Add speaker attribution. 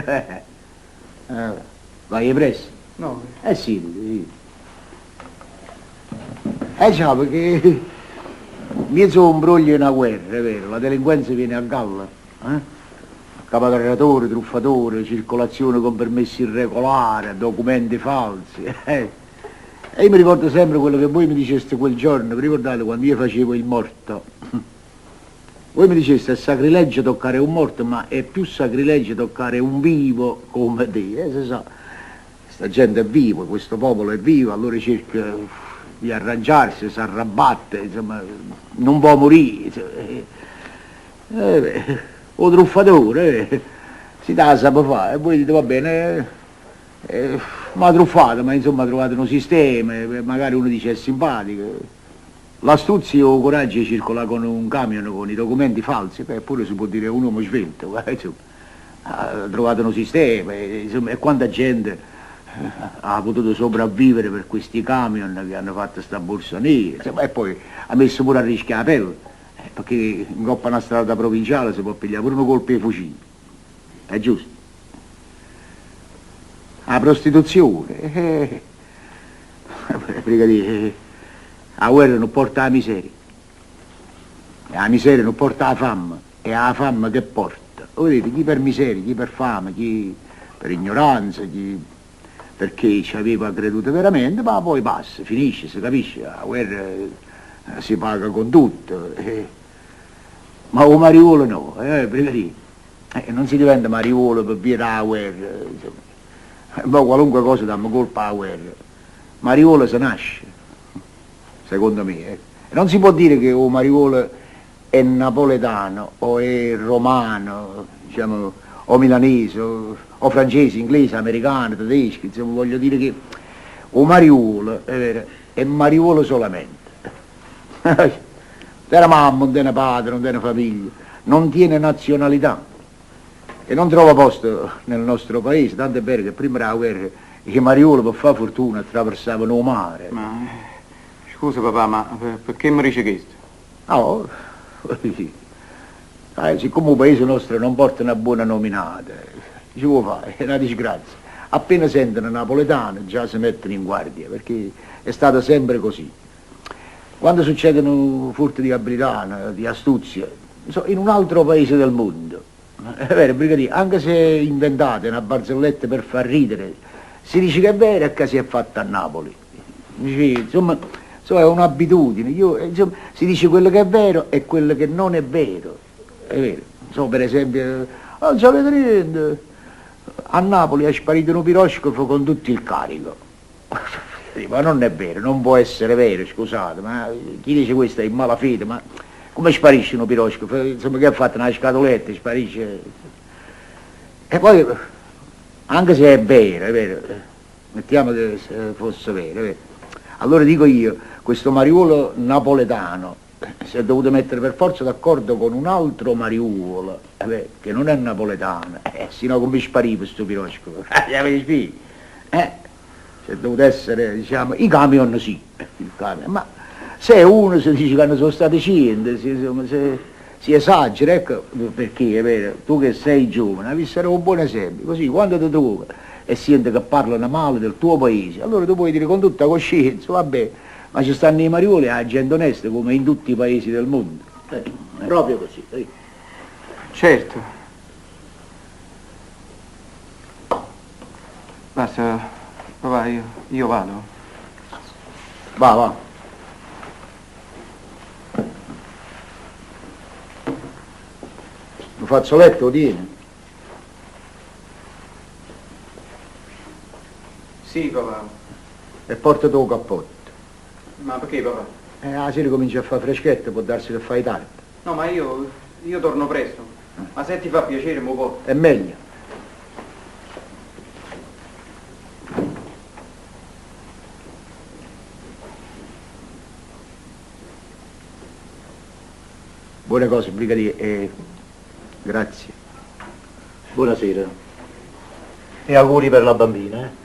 Speaker 1: matrimonio. Vaje 'e pressa?
Speaker 2: No.
Speaker 1: E siediti, siediti. Eh già, perché 'mmiezzo 'o 'mbruoglio 'e na guerra, è vero, la delinquenza viene a galla, eh? Accaparratore, truffatore, circolazione con permessi irregolari, documenti falsi, eh? E io mi ricordo sempre quello che voi mi diceste quel giorno, vi ricordate quando io facevo il morto? Voi mi diceste è sacrilegio toccare un morto, ma è più sacrilegio toccare un vivo come te. E si sa, sta gente è viva, questo popolo è vivo, allora cerca di arrangiarsi, si arrabatte, insomma, nun vo' murì. Eh, beh, 'o truffatore, eh, si t' 'a sape fa' e voi dite va bene, eh, m'ha truffato, ma insomma ha trovato nu sistema, magari uno dice è simpatico. L'astuzia e 'o coraggio 'e circolà con un camion con i documenti falsi, beh, pure si può dire un uomo svelto, insomma, ha trovato nu sistema, insomma, e quanta gente ha potuto sopravvivere per questi camion che hanno fatto sta borsa nera, insomma, e poi ha messo pure a rischio 'a pelle, perché 'ncopp' a na strada provinciale si po' piglià pure nu colpo 'e fucile, è giusto? 'A prostituzione, eh, Brigadiè, 'a guerra nun porta 'a miseria, e 'a miseria nun porta 'a famma, e 'a famma che porta? 'O vedete, chi per miseria, chi per fame, chi per ignoranza, chi perché ci aveva creduto veramente, ma poi passa, finisce, si capisce, 'a guerra si paga con tutto. Ma 'o mariuolo no, eh, brigadiè, non si diventa mariuolo pe' via d' 'a guerra, insomma. Mo qualunque cosa dammo colpa 'a guerra. Mariuolo se nasce, secondo me. E non si può dire che 'o mariuolo è napoletano o è romano, diciamo, o milanese, o, o francese, inglese, americano, tedesco, insomma voglio dire che 'o mariuolo, è vero, è mariuolo solamente. Nun tene mamma, nun tene padre, nun tene famiglia, non tiene nazionalità. E non trova posto nel nostro paese, tanto è vero che primma d' 'a guerra 'e mariuole pe' fa' fortuna attraversavano 'o mare.
Speaker 2: Ma scusa papà, ma pecché me dice chesto?
Speaker 1: No, siccome 'o paese nostro non porta na buona nominata, che vuo' fa', è na disgrazia. Appena sentono napoletano già se mettono in guardia, perché è stato sempre così. Quando succede nu furto di abilità, di astuzia, in un altro paese del mondo, è vero, brigadier, anche se inventate na barzelletta per far ridere, si dice che è vero e che si è fatta a Napoli. Insomma, insomma è un'abitudine, io, insomma, si dice quello che è vero e quello che non è vero. È vero. Insomma, per esempio, non sapete niente, a Napoli è sparito nu piroscafo con tutto il carico. Ma non è vero, non può essere vero, scusate, ma chi dice questo è in malafede, ma come sparisce nu piroscafo? Insomma, che ha fatto na scatoletta, sparisce... E poi, anche se è vero, è vero, mettiamo che fosse vero, è vero, allora dico io, questo mariuolo napoletano si è dovuto mettere per forza d'accordo con un altro mariuolo, eh beh, che non è napoletano, eh, si no come spariva stu piroscafo? Eh, c'è dovuto essere, diciamo, i camion sì, il camion, ma se uno si dice che ne sono stati 100, si, insomma, se, si esagera, ecco perché è vero, tu che sei giovane, devi essere un buon esempio, così quando ti trovi e senti che parlano male del tuo paese, allora tu puoi dire con tutta coscienza, vabbè, ma ci stanno i mariuoli e la gente onesta come in tutti i paesi del mondo. Proprio così.
Speaker 2: Certo. Basta, papà, io, io vado.
Speaker 1: Va, va. Nu fazzoletto 'o tieni?
Speaker 2: Sì, papà.
Speaker 1: E portate 'o cappotto.
Speaker 2: Ma perché, papà?
Speaker 1: 'A sera comincia a fa' freschetto, può darsi che fai tardi.
Speaker 2: No, ma io, io torno presto. Ma se ti fa piacere, m' 'o porto.
Speaker 1: È meglio. Buone cose, brigadier, e grazie.
Speaker 3: Buonasera. E auguri per la bambina, eh?